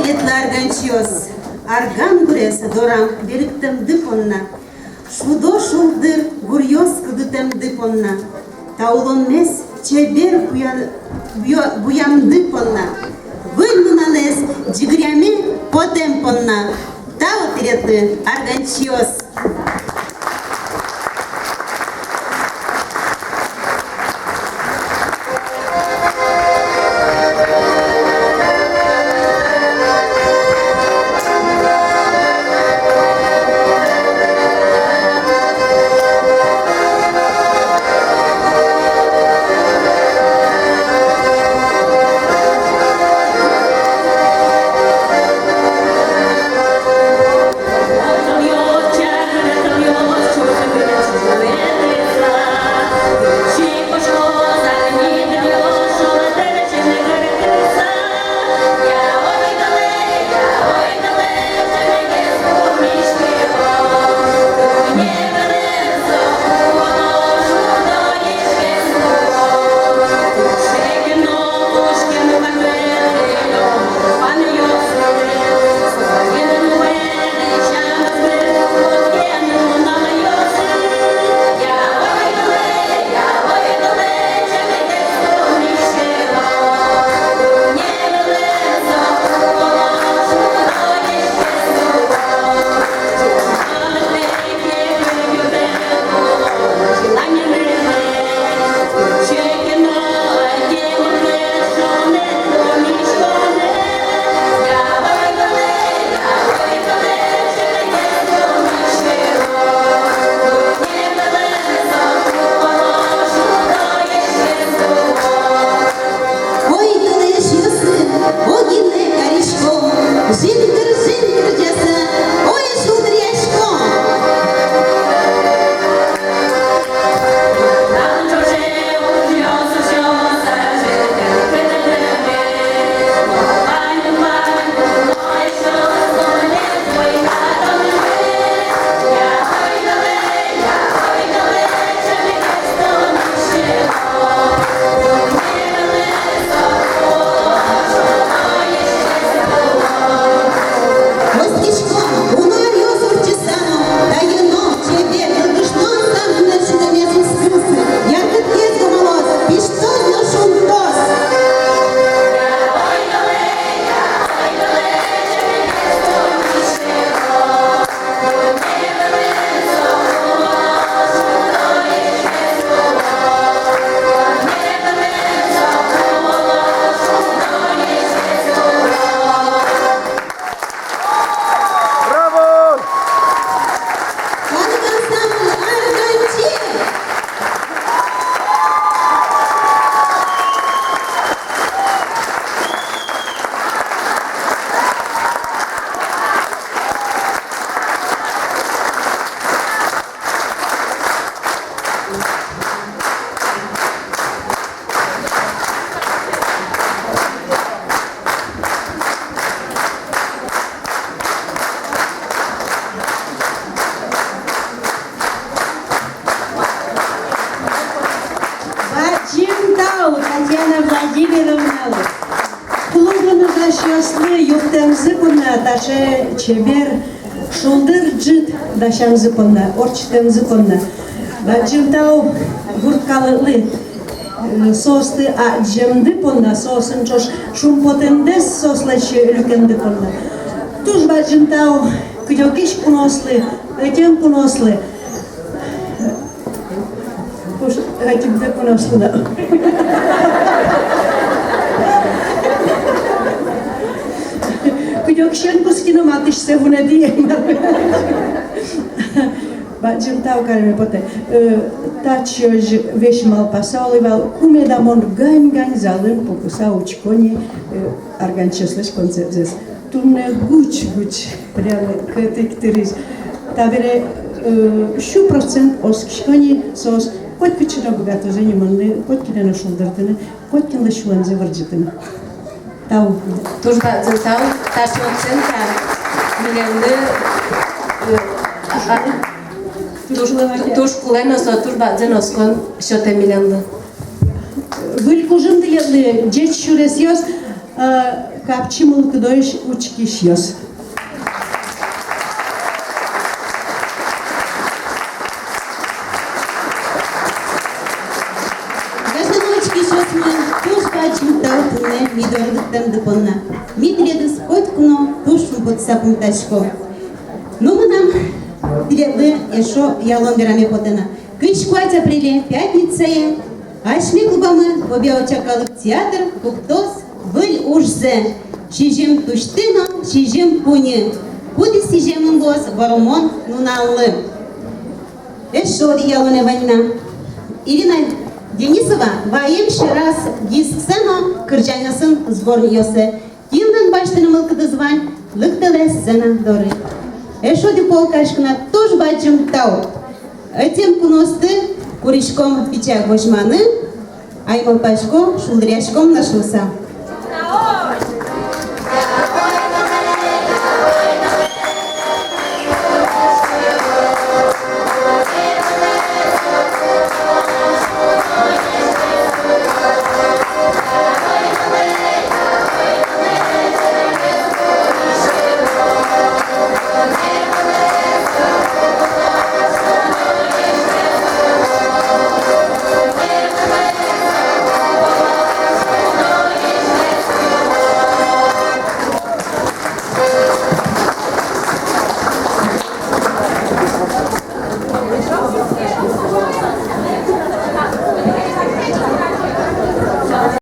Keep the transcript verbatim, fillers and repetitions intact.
ветлэ арганчиос, арган гурез дорам берыктэмды понна, шудо шулдыр гуръёс кылдытэмды понна, та улонмес чебер буя-, буя-, буямды понна, выль нуналэз ӟыгыръяме потэм понна. Тау тӥледлы, арганчиос! Ой, толэзьёсы, огинэ кариськом, зингыр-зингыр ӟаса, ой, шулдыръяськом. Оскисько, уно аръёс ортчыса но, тае но, чебер, нылкышно ансамбльлэн шудэмез ӧз кылсы, яркытгес гомолоз, пиштоз но шунтоз. Браво! Калык ансамбль «Арганчи». Бадӟым тау Татьяна Владимировналы, клубын ужасьёслы юрттэмзы понна, таӵе чебер шулдыр ӝыт дасямзы понна, ортчытэмзы понна. Бадӟым тау гурт калыклы, э, соосты адӟемды понна, соосын ӵош шумпотэмдэс соослэсь люкемды понна. Туж бадӟым тау кыдёкысь куноослы, ӧтем куноослы. Туж ӧтемды куноослы но. Кыдёкысен кутски но, матысьсэ вунэтӥ. Бадӟым тау кареме потэ. Э, татчыозь весь малпаса улӥ вал, ку меда мон гань-гань залын пукыса учко ни, э, арганчиослэсь концертсэс. Туннэ гуч-гуч, прямо кӧтык тырысь. Табере, э, сю процент оскисько ни, соос котькытчы но быгато же ни мыныны, котькинэ но шулдыртыны, котькинлэсь сюлэмзэ вырӟытыны. Тау. Туж бадӟым тау, таӵе оценка милемлы, э, а, туж, туж кулэ но со, туж бадӟым оскон сётэ милемлы. Выль кужым тӥледлы, ӟеч сюресъёс, э, Капчи мылкыдозь учкисьёс. Гажано учкисьёсмы, туж бадӟым тау туннэ ми доры лыктэмды понна. Ми тӥледыз котьку но туж шумпотыса пумитаськом. Ну, мынам тӥледлы эшшо ялон вераме потэ на. Кызь куать апреле, пятницае, асьме клубамы «Бобья-уча» калык театр пуктоз выль ужзэ, сизьым тусьты но сизьым пуньы, кудӥз сизьымын луоз Вормон нуналлы. Эшшо одӥг ялонэ вань на. Ирина Денисова ваем сьӧраз дисксэ но кырӟанъёсын сборникъёссэ. Кинлэн басьтыны мылкыдыз вань, лыктэлэ сцена доры. Эшшо одӥг пол кариськыны туж бадӟым тау. Ӧтем куноосты куриськом пичи возьманы, ай, малпасько, шулдыръяськом на шуыса.